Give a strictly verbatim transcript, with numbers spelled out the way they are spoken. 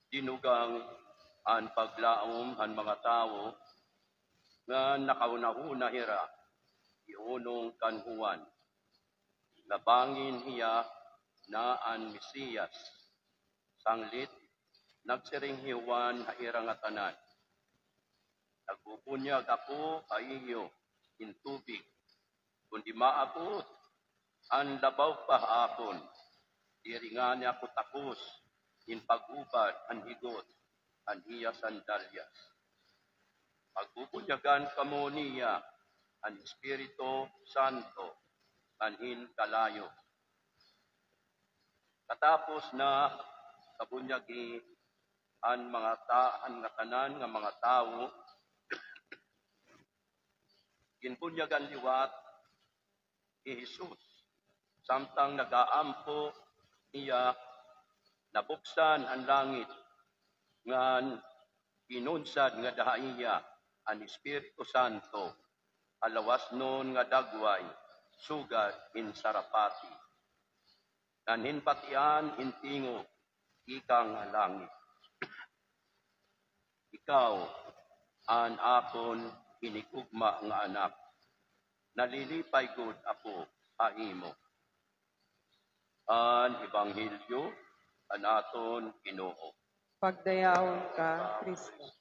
Dinugang an paglaom han mga tawo nga nakahunahuna hira iunong kan Juan, nga bangin hiya na an Mesiyas. Sanglit, nagsiring hi Juan ha ira ngatanan, "Nagbubunyag ako ha iyo hin tubig, kon di maabot an labaw pa ha akon, diri ngani ako takos hin paghubad han higot han iya sandalyas." Pagbubunyagan kamo niya han Espiritu Santo ngan hin kalayo. Katapos na kabunyagi an mga ta-, an ngatanan nga mga tawo, ginbunyagan liwat hi Jesus. Samtang nagaampo hiya, nabuksan an langit, ngan ginunsad ngada ha iya an Espiritu Santo ha lawasnon nga dagway sugad hin sarapati. Ngan ginbatian hin tingog tikang ha langit, "Ikaw an akon hinigugma nga Anak, nalilipay gud ako ha imo." An Ebanghelyo han aton Ginoo. Pagdayawon ka, Kristo.